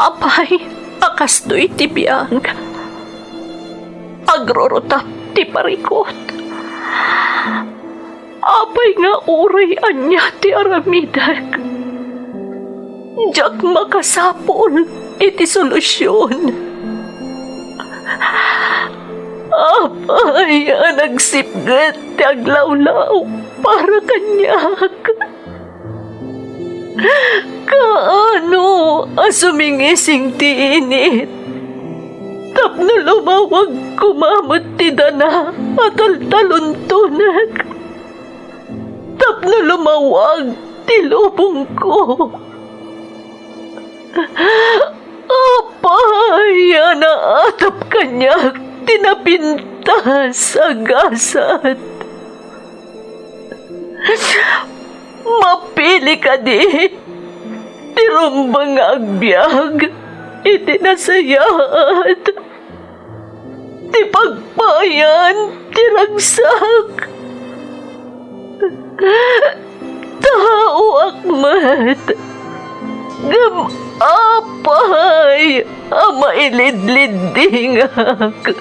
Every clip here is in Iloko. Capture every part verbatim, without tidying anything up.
Apay a kastoy ti biag? Agrurutap ti parikut. Apay nga uray ania ti aramidek, diak makasapul iti solusion. Apay a nagsipget ti aglawlaw para kaniak? Kaano a sumingising ti init tapno lumawag koma met ti dana a taltaluntonek? Tapno lumawag ti lubongko. Apay a naatap kaniak ti napintas a gasat? Mapili kadi ti rumbeng nga agbiag iti nasayaat ti pagpayan ti ragsak. Taoak met, ngem apay a mailidliddingak?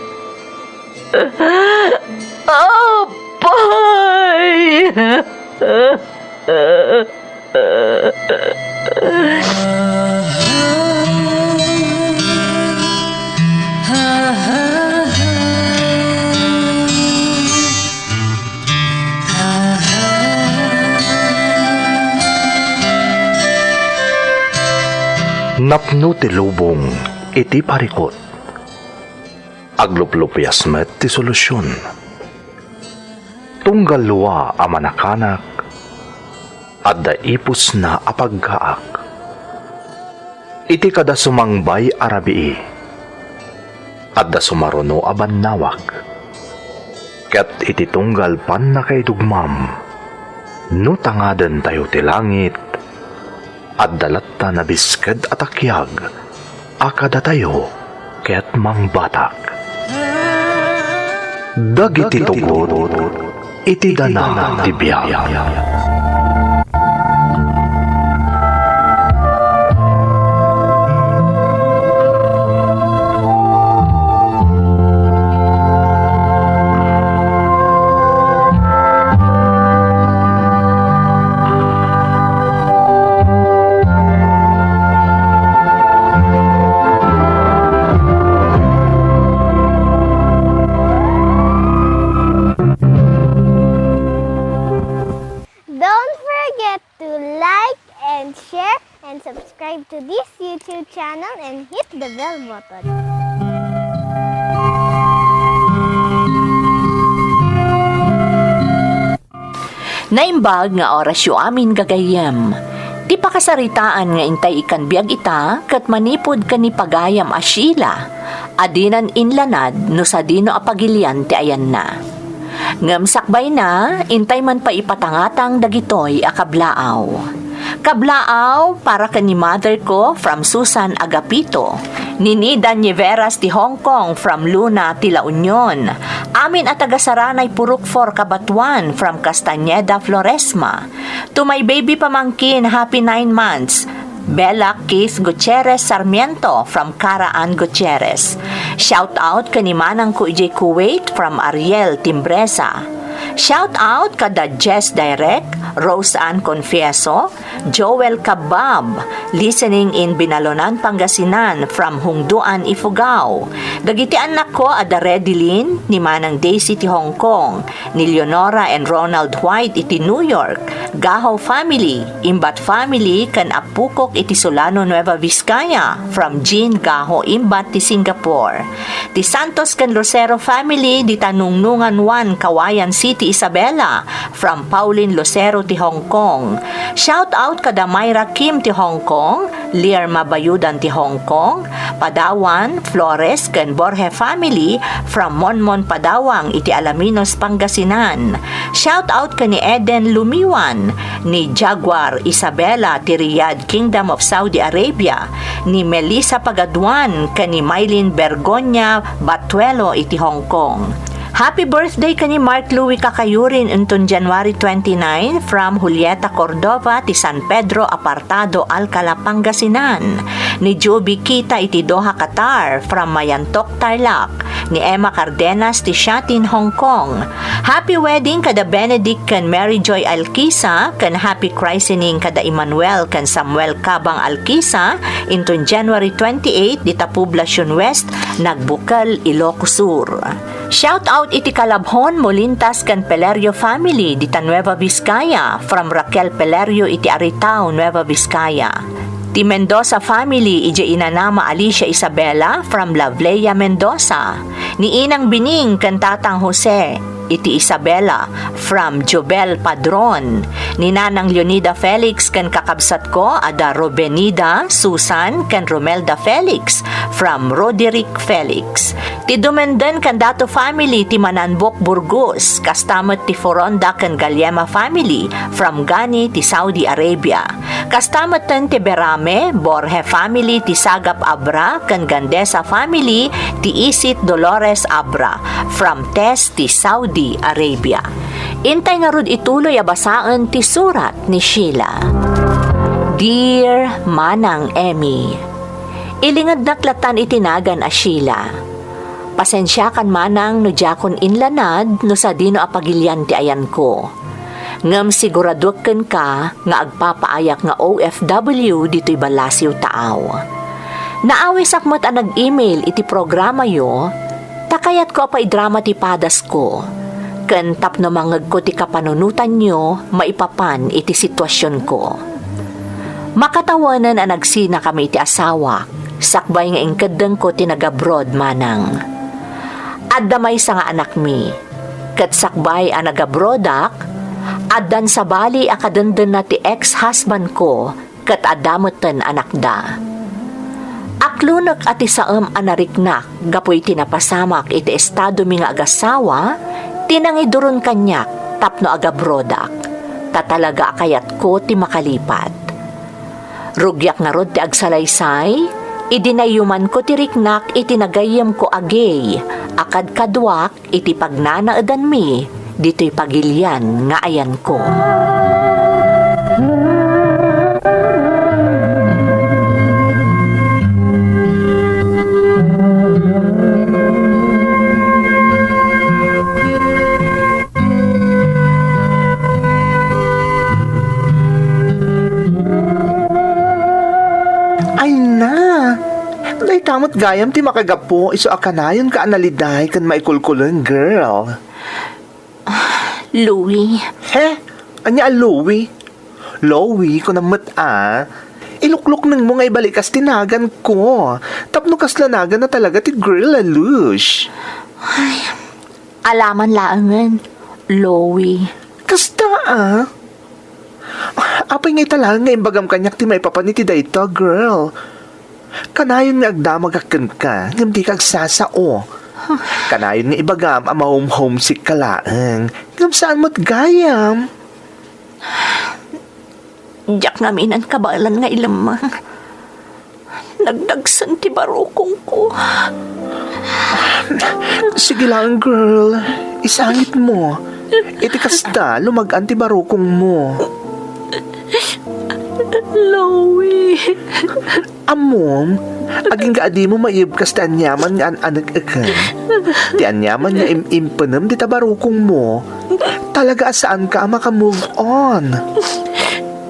Apay! Napno ti lubong iti parikut. Agluplupias met ti solusion. Tunggal lua a manakanak, adda ipusna a paggaak. Iti kada sumangbay a rabii, adda sumaruno a bannawag. Ket iti tunggal pannakaidugmam, no tangadentayo ti langit, adda latta nabisked a takiag a kadatayo ket mangbatak. Dagiti tugot iti dana ti biag. Don't forget to like and share and subscribe to this YouTube channel and hit the bell button. Naimbag nga orasyo amin, gagayyem. Ti pakasaritaan nga intay ikkan biag ita ket manipud ken ni pagayam a Sheila, a dinan inlanad no sadino a pagilian ti ayanna. Ngem sakbayna, intay man pay ipatangatang dagitoy a kablaaw. Kablaaw para ken ni mother ko from Susan Agapito, ni Nida Nieveras ti Hong Kong from Luna ti La Union, amin a taga Saranay Purok four Cabatuan from Castañeda Floresma, to my baby pamangkin, happy nine months, Bella Keith Gutierrez Sarmiento from Cara Ann Gutierrez. Shout out ken ni manangko idiay Kuwait from Ariel Timbreza. Shout out kada Jess Direk, Rose Ann Confieso, Joel Kabab, listening in Binalonan, Pangasinan from Hungduan, Ifugao. Dagiti annakko a da Redilyn, ni Manang Daisy ti Hong Kong, ni Leonora and Ronald White iti New York, Gaho family, Imbat family, ken appukok iti Solano, Nueva Vizcaya, from Jean Gaho Imbat ti Singapore. Ti Santos ken Lucero family, dita Nungnungan one, Cauayan City, Isabela, from Pauline Lucero ti Hong Kong. Shout out kada Myra Kim ti Hong Kong, Lirma Bayudan ti Hong Kong, Padawan, Flores, ken Borje family from Monmon, Padawang, iti Alaminos, Pangasinan. Shout out ken ni Eden Lumiwan, ni Jaguar Isabela ti Riyadh, Kingdom of Saudi Arabia, ni Melissa Pagaduan, ken ni Mylene Bergonia Batuelo iti Hong Kong. Happy birthday ken ni Mark Louie Kakayurin inton January twenty-nine from Julieta Cordova ti San Pedro Apartado, Alcala, Pangasinan. ni Juby Kita iti Doha, Qatar, from Mayantok, Tarlac, ni Emma Cardenas ti Shatin, Hong Kong. Happy wedding kada Benedict ken Mary Joy Alquisa, ken happy christening kada Emmanuel ken Samuel Cabang Alquisa, inton January twenty-eight, dita Poblacion West, Nagbukel, Ilocos Sur. Shout out iti Calabjon, Molintas ken Pelerio family dita Nueva Vizcaya, from Raquel Pelerio iti Aritao, Nueva Vizcaya. Ti Mendoza family idiay inanama Alicia Isabela from Lavlea, Mendoza. Ni Inang Bining ken Tatang Jose iti Isabela from Jobel Padron. Ni Nanang Leonida Felix ken kakabsatko a da Rubenida, Susan, ken Romelda Felix from Roderick Felix. Ti dumenden ken Dato family ti Mananbok Burgos, kasta met ti Foronda ken Galiema family from Gani ti Saudi Arabia. Kasta metten ti Berame, Borje family ti Sagap Abra ken Gandesa family ti Isit Dolores Abra from Tez ti Saudi Arabia. Intay ngarud ituloy a basaen ti surat ni Sheila. Dear Manang Emmy, ilingednak latan iti nagan a Sheila. Pasensiakan manang no diakon inlanad no sadino a pagilian ti ayanko. Ngem siguraduek kenka nga agpapaayak nga O F W ditoy Balasiw Taaw. Naawisak met a nag-email iti programayo, ta kayatko a paidrama ti padasko, ken tapno mangngegko ti kapanunotanyo maipapan iti situasionko. Makatawanen a nagsinakami iti asawak, sakbay nga inkeddengko ti nag-abroad manang. Adda maysa nga anakmi, ket sakbay a nag-abroadak, addan sabali a kadendenna ti ex-husbandko ket adda metten anakda. Aklonek a ti saem a nariknak gapu iti napasamak iti estadomi nga agasawa ti nangiduron kaniak tapno agabroadak, ta talaga a kayatko ti makalipat. Rugiak ngarud ti agsalaysay, idi nayumanko ti riknak iti nagayyemko a gay a kadkaduak iti pagnanaedanmi ditoy pagilian nga ayanko. Ay na! Dayta met gayam ti makagapu isu a kanayonka a naliday ken maikulkuleng, girl. Louie. He? Ania a Louie? Louie, kunam met a. Ilukluknengmo nga ibalikas ti naganko. Tapno kasla nagan a talaga ti girl a Lush. Ay, alaman laengen, Louie. Kasta a? Apay nga ita laeng nga imbagam kaniak ti maipapan iti dayta, girl? Kanayon nga agdamagak kenka, ngem dika agsasao. Kanayon nga ibagam a mahom-homesick ka laeng, ngem saan met gayam. Diak ngamin kabaelan nga ilemmeng. Nagdagsen ti barukongko. Sige lang, girl. Isangit mo. Iti kasta, lumag-an ti barukongmo. Louie. Ammom, agingga a dimo maibkas ti aniaman nga an-anekeken. Ti aniaman nga im-impenem dita barukongmo, talaga a saanka a maka-move on.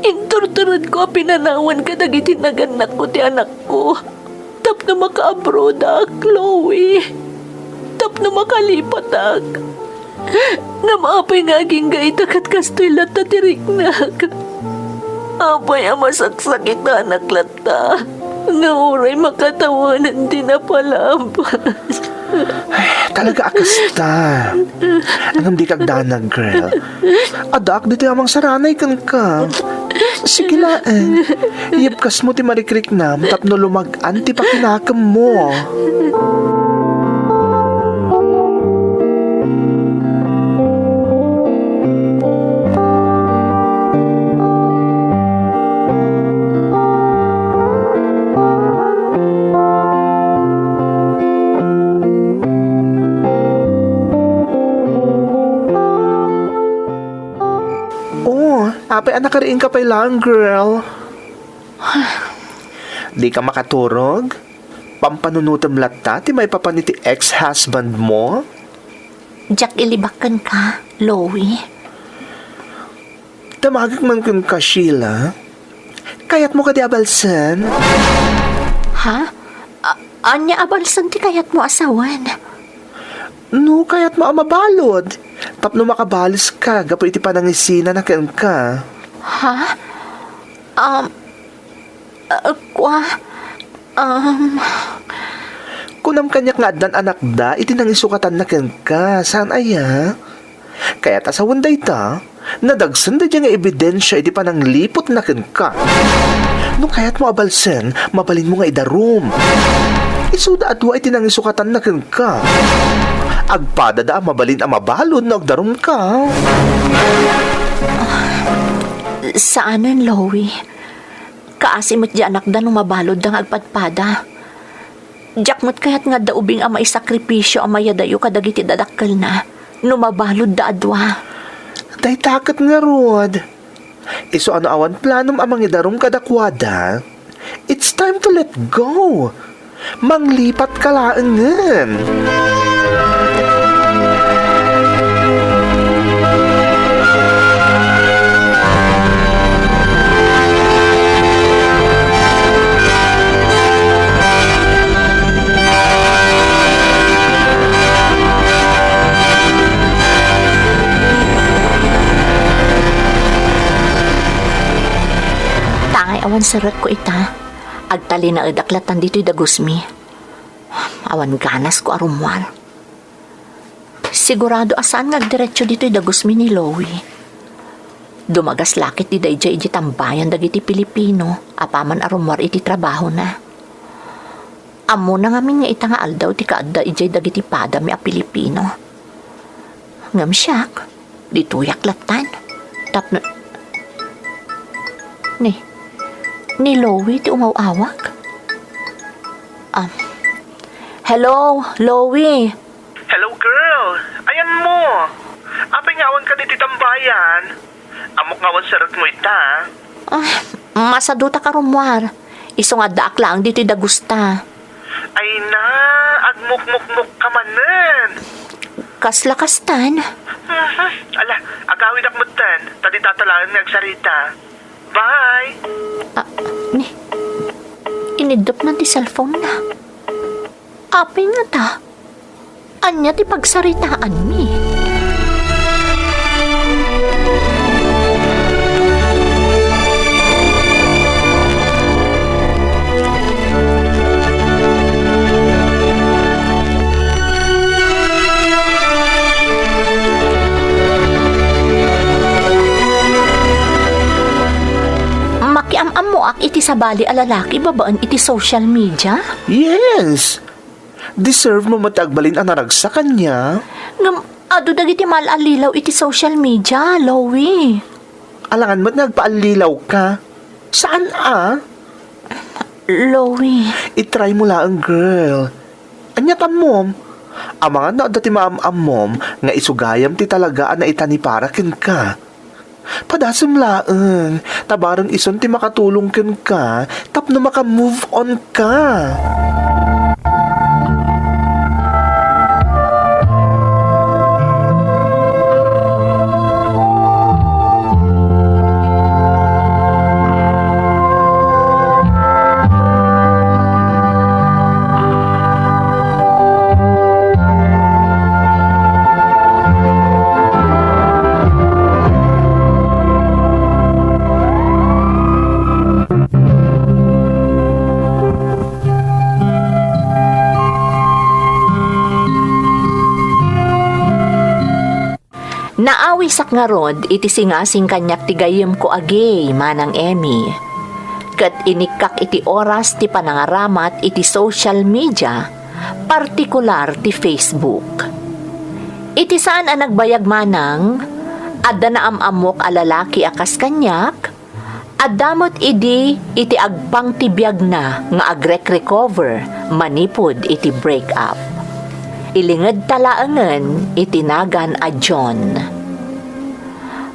Inturturedko a pinanawan kadagiti nagannakko ti anakko. Tapno maka-abroadak, Louie. Tapno makalipatak. Ngem apay nga agingga ita ket kastoy latta ti riknak? Apay a masaksakitanak latta nga uray makatawanen ti napalabas? Ay, talaga a kasta. Ngem dika agdanag, girl. Addaak ditoy a mangsaranay kenka. Sige laeng. Iyebkasmo ti marikriknam tapno lumag-an ti pakinakemmo. Oh, apay a nakariingka pay laeng, girl. Dika makaturog? Pampanunotem latta ti maipapan iti ex-husband mo? Diak ilibak kenka, Louie. Damagek man kenka, Sheila. Kayatmo kadi a balsen? Ha? A-, ania a balsen ti kayatmo a sawen? No kayatmo a mabalud, tapno makabaleska gapu iti panangisinana kenka. Ha? Um, uh, kua, um, Kunam kaniak nga addan anakda iti nangisukatanna kenka, saan aya? Kayat a sawen dayta, nadagsen daydiay nga ebidensia iti panangliputna kenka. No kayatmo a balsen, mabalinmo nga idarum. Isuda a dua iti nangisukatanna kenka. Agpadada a mabalin a mabalud no agdarumka. Saanen, Louie. Kaasi met diay anakda no mabaludda nga agpadpada. Diak met kayat nga adda ubing a maisakripisio a mayadayo kadagiti dadakkelna no mabaludda a dua. Dayta ket ngarud. Isu a no awan planom a mangidarum kadakuada, it's time to let go. Manglipatka laengen. Tangay awan serekko ita. Agtalinaedak latan ditoy dagusmi. Awan ganasko a rummuar. Sigurado a saan nga agdiretso ditoy dagusmi ni Louie. Dumagas la ket ti daydiay idiay tambayan dagiti Pilipino apaman a rummuar iti trabahona. Ammona ngamin nga ita nga aldaw ti kaadda idiay dagiti padami a Pilipino. Ngem siak, ditoyak lattan. Tapno, ni, ni Louie ti umaw-awag? Ah, hello, Louie. Hello, girl. Ayanmo. Apay nga awanka ditoy tambayan? Ammok nga awan serekmo ita. Ah, masadutak a rummuar. Isu nga addaak laeng ditoy dagusta. Ay na, agmukmukmukka manen. Kasla kastan? Mhm. Ala, agawidak metten. Ta dita ta laeng nga agsarita. Bye. Ah, ni, iniddepna ti cellphone na. Apay ngata? Ania ti pagsaritaanmi? Makiam-ammoak iti sabali a lalaki babaen iti social media? Yes! Deserve mo met ti agbalin a naragsak kaniak. Ngem adu dagiti maal-allilaw iti social media, Louie. Alangan met nga agpaallilawka. Saan a? Louie. I-try mo laeng, girl. Ania ti ammom? Amangan no adda ti maam-ammom nga isu gayam ti talaga a naitani para kenka. Padasem laeng, ta bareng isun ti makatulong kenka tapno maka-move on ka. Naawisak ngarud iti singasing kaniak ti gayyemko a gay, Manang Emmy. Ket inikkak iti oras ti panangaramat iti social media, partikular ti Facebook. Iti saan a nagbayag manang, adda naam-ammok a lalaki a kas kaniak, Adda met idi iti agpang ti biagna nga agrek-recover manipud iti break-up. Ilingedta laengen iti nagan a John.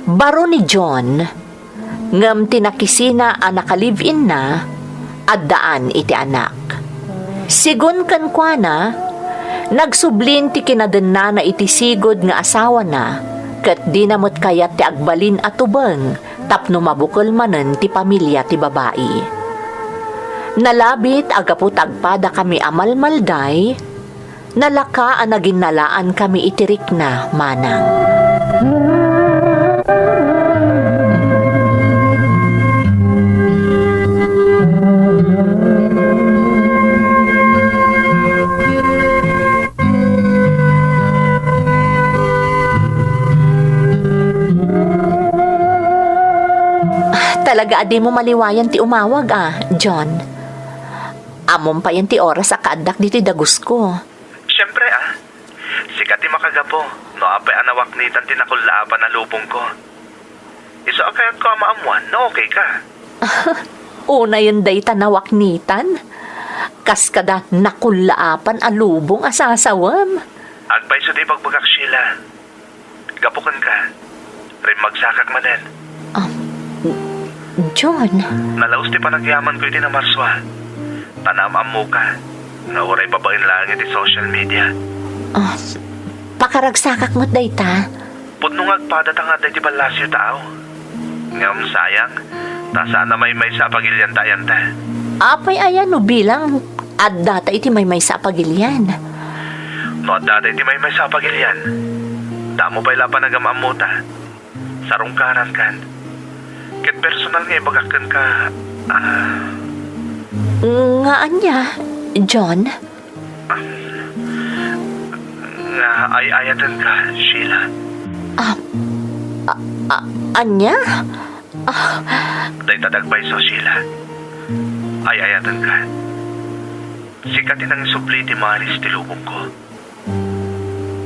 Baro ni John, ngem ti nakisina a naka-live-inna, addaan iti anak. Sigun kenkuana, nagsublin ti kinadennana iti sigud nga asawana, ket dina met kayat ti agbalin a tubeng tapno mabukel manen ti pamilia ti babai. Nalabit a gapu ta agpadakami a malmalday, nalaka a naginnalaankami iti rikna manang. Ah, talaga a dimo maliwayan ti umawag, ah, John. Ammom payen ti oras a kaaddak ditoy dagusko. Siempre, ah. Sika ti makagapu no apay a nawaknitan ti nakullaapan a lubongko. Isu a kayatko a maammuan no okay ka. Unayen dayta nawaknitan? Kas kada nakullaapan a lubong a sasawem. Agpayso ti ibagbagak, Sheila. Gapu kenka, rimmagsakak manen. Ah, John. Nalaus ti panagyamanko iti Namarsua. Ta naam-ammoka nga uray babaen laeng iti social media. Ah, pakaragsakak met dayta. Pudno nga agpadata nga adda iti ballasyo tao. Ngem sayang, ta saan a maymaysa a pagilian ta ayanta. Apay aya no bilang addata iti maymaysa a pagilian? No addata iti maymaysa a pagilian, damo pay la a panagam-ammota. Sarungkarankan. Ket personal nga ibagak kenka, ah. Nga ania, John? Nga ay-ayatenka, Sheila. Ah, ah, ah, ania? Ah. Dayta dagbayso, Sheila. Ay-ayatenka. Sika ti nangisubli iti maris ti lubongko.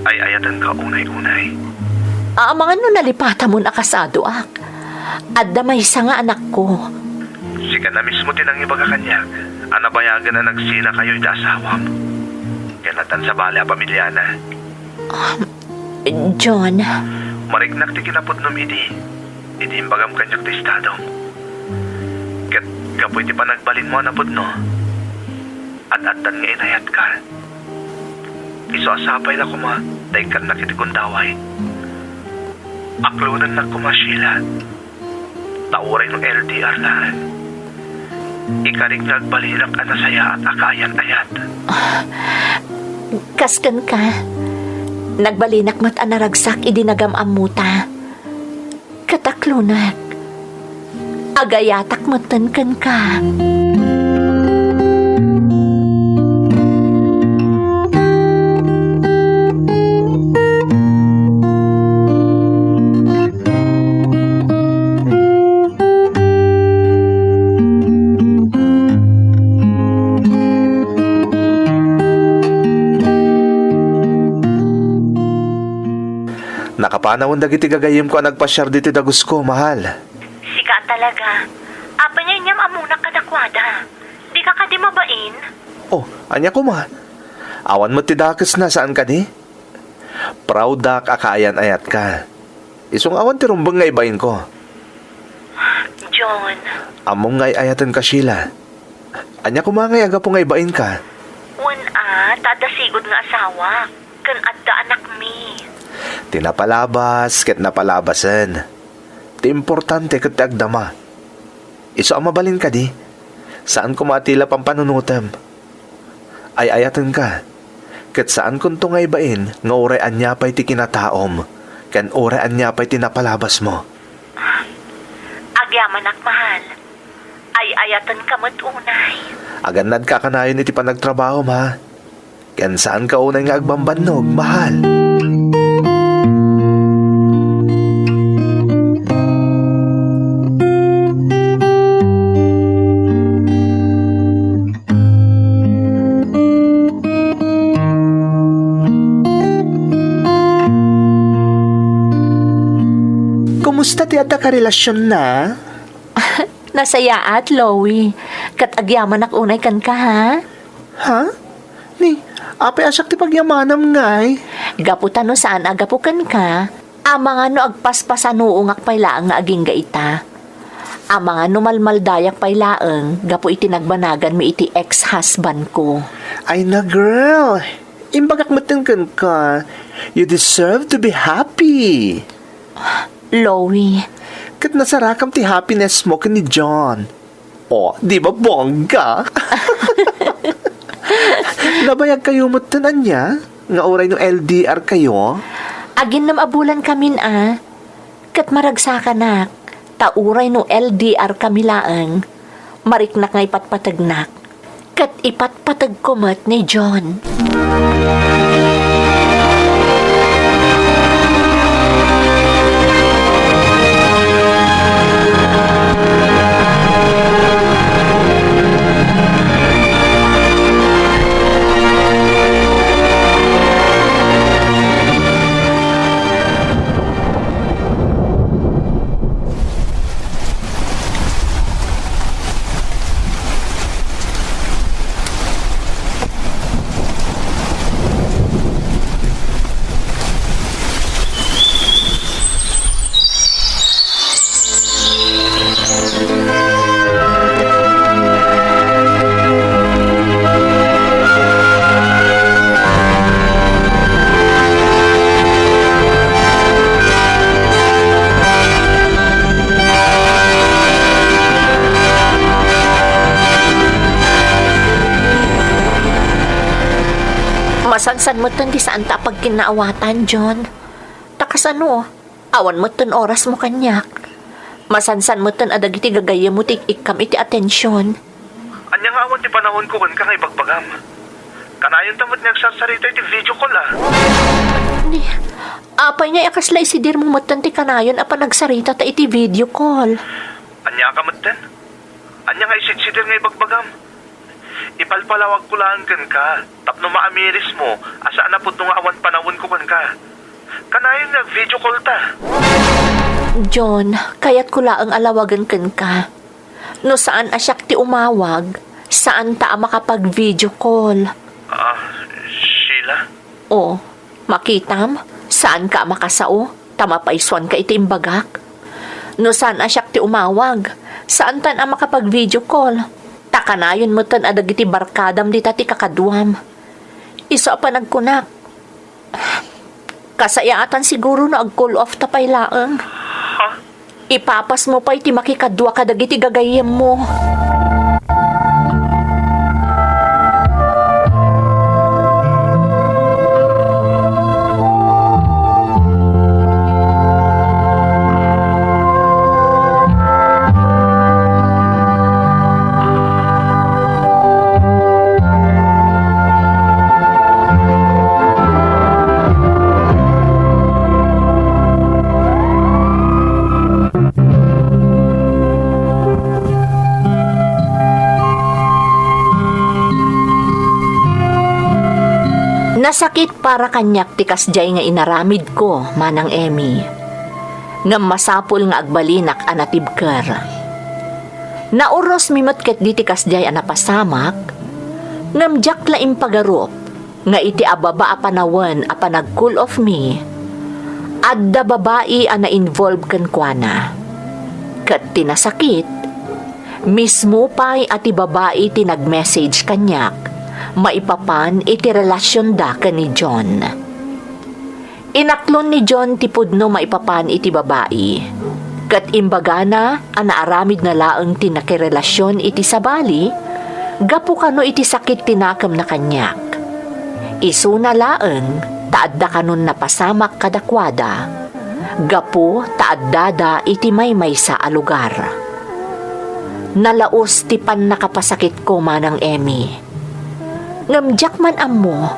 Ay-ayatenka unay-unay. Amangan no nalipatamon a kasadoak. Adda maysa nga anakko. Sika na mismo ti nangibaga kaniak a nabayagen a nagsinakayo iti asawam. Ken addan sabali a pamiliana. Ah, John. Mariknak ti kinapudnom idi, idi imbagam kaniak ti estadom. Ket gapu iti panagbalinmo a napudno, ad-addan nga inayatka. Isu a sapay la koma ta ikkannak iti gundaway. Aklonennak koma, Sheila. Ta uray no L D R laeng, ikarik nga agbalinak a nasayaat a kaayan-ayat. Kas kenka, nagbalinak met a naragsak idi nagam-ammota. Ket aklonek. Agayatak metten kenka. Nakapanawen dagiti gagayyemko a nagpasiar ditoy dagusko, mahal. Sika talaga. Apay nga inyam-ammonak kadakuada? Dika kadi mabain? Oh, ania koma? Awan met ti dakesna, saan kadi? Proud-ak a kaayan-ayatka. Isu nga awan ti rumbeng nga ibainko. John. Ammom nga ay-ayatenka, Sheila. Ania koma ngay a gapu nga ibainka? Wen a, ta adda sigud nga asawa, ken adda anakmi. Ti napalabas ket napalabasen. Ti importante ket ti agdama. Isu a mabalin kadi, saan koma a ti la pampanunotem. Ay-ayatenka, ket saankonto nga ibain nga uray ania pay ti kinataom, ken uray ania pay ti napalabasmo. Agyamanak, mahal. Ay-ayatenka met unay. Agannadka a kanayon iti panagtrabahom, ha? Ken saanka unay nga agbambannog, mahal. Kumusta ti adda karelasionna? Nasayaat, Loie. Ket agyamanak unay kenka, ha? Ha? Ni, apay a siak ti pagyamanam ngay? Gapu ta no saan a gapu kenka, amangan no agpaspasanoongak pay laeng nga agingga ita. Amangan no malmaldayak pay laeng gapu iti nagbanaganmi iti ex-husband ko. Ay na, girl. Imbagak metten kenka, you deserve to be happy. Louie. Ket nasarakam ti happiness mo ken ni John. Oh, di ba bongga? Nabayag kayo metten ania? Nga uray no L D R kayo? Aginnem a bulan kamin a. Ket maragsakanak, ta uray no L D R kami laeng, mariknak nga ipatpategnak. Ket ipatpategko met ni John. Masansan metten ti saanta a pagkinnaawatan, John. Ta kasano? Awan metten orasmo kaniak. Masansan metten a dagiti gagayyemmo ti ik-ikkam iti atension. Ania nga awan ti panawenko kenka nga ibagbagam? Kanayonta met nga agsarsarita iti video call, a. Ni, apay nga kasla isidirmo metten ti kanayon a panagsaritata iti video call? Ania ka metten? Ania nga isidsidir nga ibagbagam? Ipalpalawagko laeng kenka tapno maamirismo a saan a pudno nga awan panawenko kenka. Kanayon nga ag-video call ta. John, kayatko laeng a lawagen kenka. No saan a siak ti umawag, saanta a makapag-video call. Ah, Sheila? O, makitam, saanka a makasao, ta mapaysuanka iti imbagak. No saan a siak ti umawag, saantan a makapag-video call. Ta kanayon metten a dagiti barkadam dita ti kakaduam. Isu a panagkunak, kasayaatan siguro no ag-cool off ta pay laeng. Ha? Ipapasmo pay ti makikadua kadagiti gagayyemmo. Nasakit para kaniak ti kasdiay nga inaramidko, Manang Emmy. Ngem masapul nga agbalinak a natibker. Naurosmi met ketdi ti kasdiay a napasamak, ngem diak la impagarup nga iti ababa a panawen a panag-cool off mi, adda babai a na-involve kenkuana. Ket ti nasakit, mismo pay a ti babai ti nag-message kaniak maipapan iti relasionda ken ni John. Inaklon ni John ti pudno maipapan iti babai, ket imbagana a naaramidna laeng ti nakirelasion iti sabali gapu kano iti sakit ti nakemna kaniak. Isuna laeng ta adda kanon napasamak kadakuada gapu ta addada iti maymaysa a lugar. Nalaus ti pannakapasakitko, Manang Emmy. Ngem diak man ammo,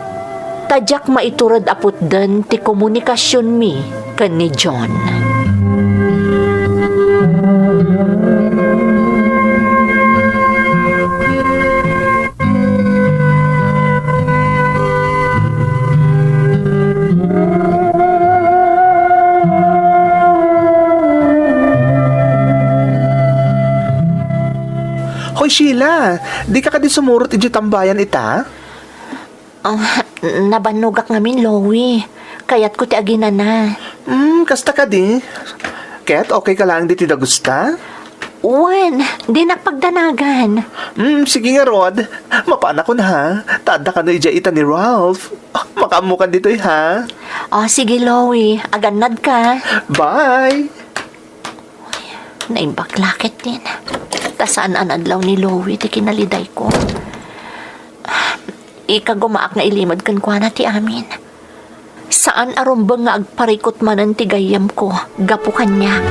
ta diak maitured a putden ti komunikasionmi ken ni John. Hoy, Sheila, dika kadi sumurot idiay tambayan ita? Ah, nabannogak ngamin, Louie. Kayatko ti aginana. Hmm, kasta kadi. Ket okay ka laeng ditoy dagusta? Wen, dinak pagdanagan. Hmm, sige ngarud. Mapanakon ha. Ta adda kano idiay ita ni Ralph. Makaammokan ditoy ha. O, sige, Louie. Agannad ka. Bye! Naimbag la ketdin. Ta saan a nadlaw ni Louie ti kinalidayko. Ikagumaak nga ilimed kenkuana ti amin. Saan a rumbeng nga agparikut manen ti gayyemko gapu kaniak.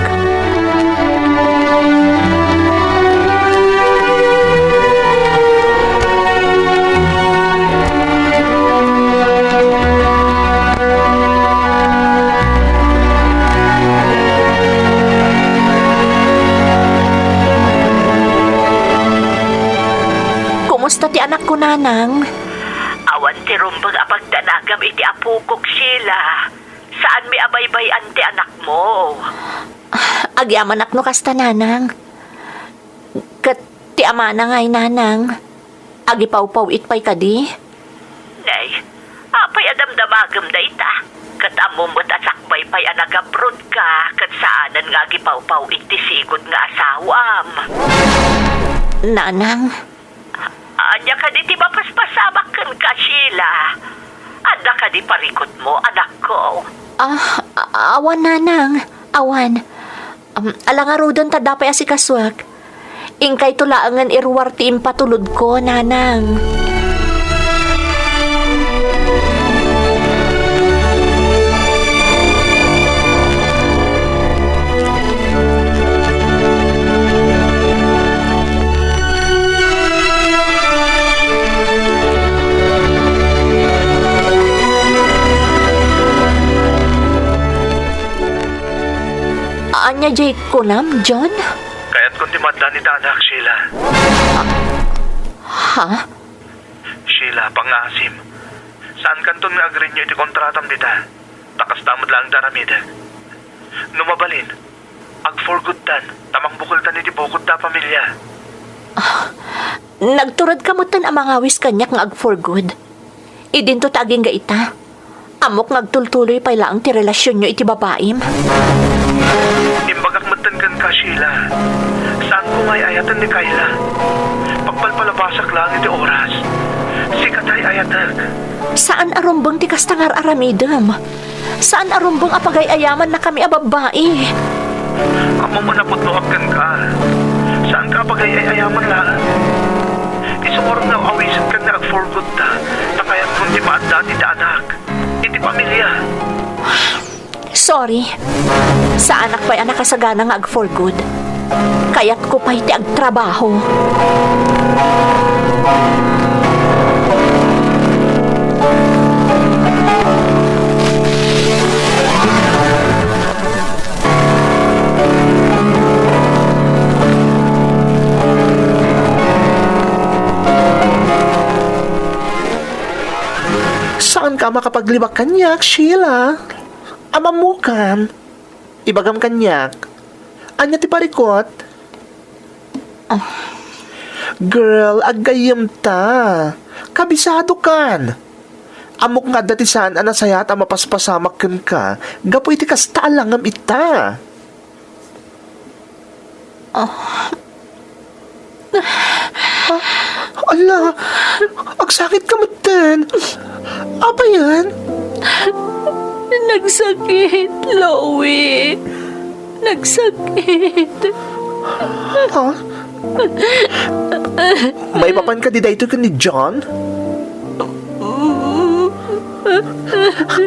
Kumusta ti anakko, Nanang? Awan ti rumbeng a pagdanagam iti apokok, Sheila. Saanmi a baybay-an ti anakmo. Agyamanak no kasta, Nanang. Ket ti amana ngay, Nanang, agipawpaw-it pay kadi? Nay, apay a damdamagem dayta? Ket ammom met a sakbay pay a nag-abroad ka ket saanen nga agipawpaw-it ti sigud nga asawam. Nanang. Ania kadi ti mapaspasamak kenka, Sheila? Adda kadi parikutmo, anakko? Ah, a-, awan, Nanang. Awan. Um, ala ngaruden ta adda pay asikasuak. Inkayto laengen iruar ti impatulodko, Nanang. Ania diay kunam, John? Kayatkon ti maaddan ita anak, Sheila. Ha? Sheila, pangngaasim. Saankanton nga agrenew iti kontratam dita. Ta kasta met laeng ti aramidek. No mabalin, ag-for good tan, ta mangbukeltan iti bukodta a pamilia. Ah, nagturedka metten a mangawis kaniak nga ag-for good. Idinto ta agingga ita. Ammok nga agtultuloy pay laeng ti relasionyo iti babaim. Imbagak metten kenka, Sheila. Saanko nga ay-ayaten ni Kayla. Pagpalpalabasak laeng iti oras. Sika ti ay-ayatek. Saan a rumbeng ti kasta nga ar-aramidem. Saan a rumbeng a pagay-ayamannakami a babbai. Ammom a napudnoak kenka. Saanka a pagay-ayaman laeng. Isu ngarud nga awisenka nga ag-for good ta, ta kayatkon ti maaddan iti anak, iti pamilia. Sorry. Saanak pay a nakasagana nga ag-for good. Kayatko pay ti agtrabaho. Saanka a makapaglibak kaniak, Sheila? Ammokan. Ibagam kaniak. Ania ti parikut? Ah. Girl, aggayyemta. Kabisadokan. Ammok nga adda ti saan a nasayaat a mapaspasamak kenka gapu iti kasta a langam ita. Ah. Ah, ala, agsangit ka metten. Apayen? Nagsakit, Louie. Nagsakit. Ha? Maipapan kadi daytoy ken ni John?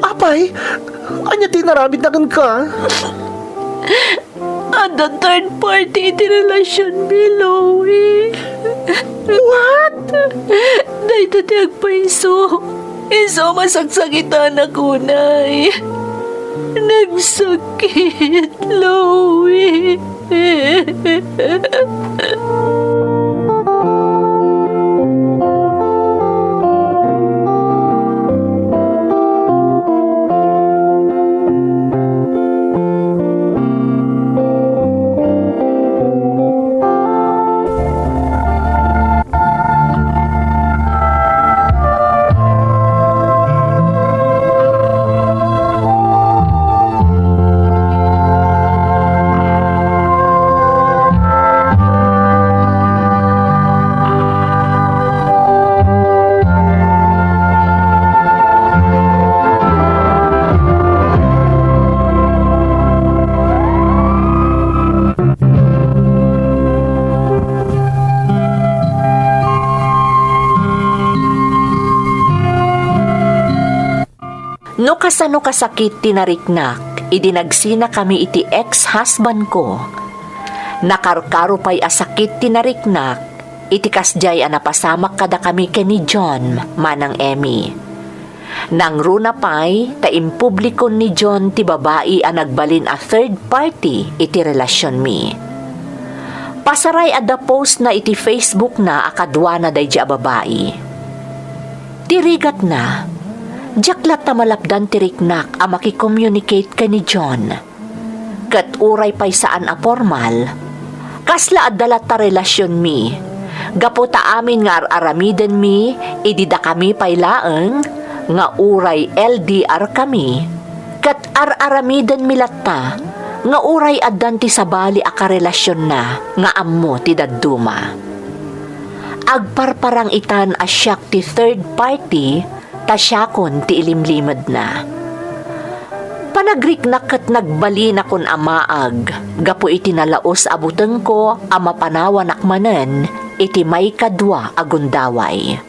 Apay, ania ti inaramidna kenka? Adda third party iti relasionmi, Louie. What? Dayta ti agpaiso. Isu a masaksakitanak unay. Nagsakit, Louie. No kasano kasakit ti nariknak idi nagsinakami iti ex-husbandko, nakarkaro pay a sakit ti nariknak iti kasdiay a napasamak kadakami ken ni John, Manang Emmy. Nangruna pay ta impublikon ni John ti babai a nagbalin a third party iti relasionmi. Pasaray adda post na iti Facebook na a kaduana daydi a babai. Ti rigatna, diak latta malapdan ti riknak a makicommunicate ken ni John. Ket uray pay saan a formal, kasla adda latta relasionmi, gapu ta amin nga ar-aramidenmi idi dakami pay laeng nga uray L D R kami, ket ar-aramidenmi latta nga uray addan ti sabali a karelasionna nga ammo ti dadduma. Agparparang itan a siak ti third party ta siakon ti ilimlimedna. Panagriknak ket nagbalinakon a maag gapu iti nalaus a butengko a mapanawanak manen iti maikadua a gundaway.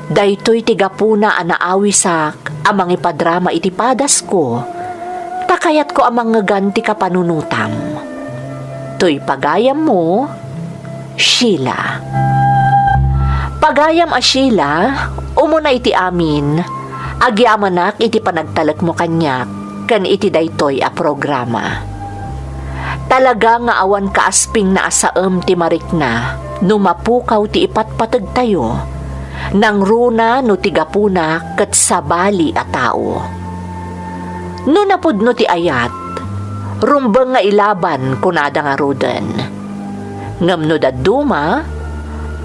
Daytoy ti gapuna a naawisak a mangipadrama iti padasko, ta kayatko a mangngegan ti kapanunotam. Toy pagayammo, Sheila. Pagayam a Sheila, umuna iti amin, agyamanak iti panagtalekmo kaniak ken iti daytoy a programa. Talaga nga awan kaaspingna a saem ti marikna no mapukaw ti ipatpategtayo, nangruna no ti gapuna ket sabali a tao. No napudno ti ayat, rumbeng nga ilaban, kunada ngaruden. Ngem no dadduma,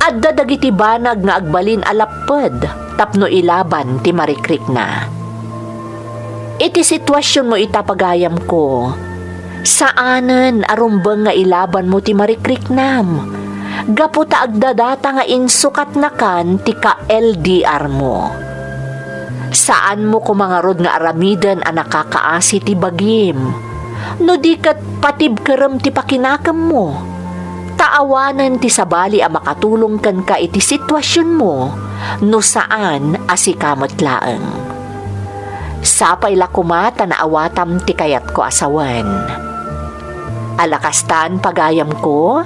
adda dagiti banag nga agbalin a lapped tapno ilaban ti marikrikna. Iti situasionmo ita, pagayamko, saanen a rumbeng nga ilabanmo ti marikriknam, gapu ta agdadata nga insukatnakan ti ka-L D R mo. Saanmo koma ngarud nga aramiden a nakakaasi ti bagim, no di ket patibkerem ti pakinakemmo, ta awanen ti sabali a makatulong kenka iti situasionmo no saan a sika met laeng. Sapay la koma ta naawatam ti kayatko a sawen. Ala kastan, pagayamko,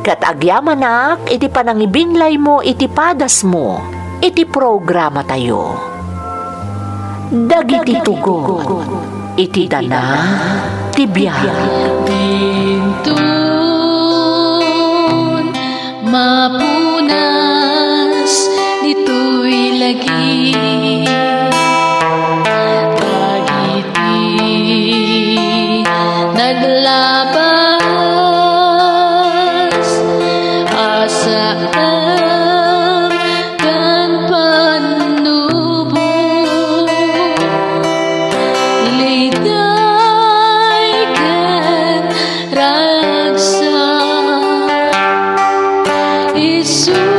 ket agyamanak iti panangibinglaymo iti padasmo iti programatayo. Dagiti tugon iti dana ti biag. Dintun mapunas ditoy lagi. Dagiti naglabas a saem ken pannubo, liday ken ragsak. Isu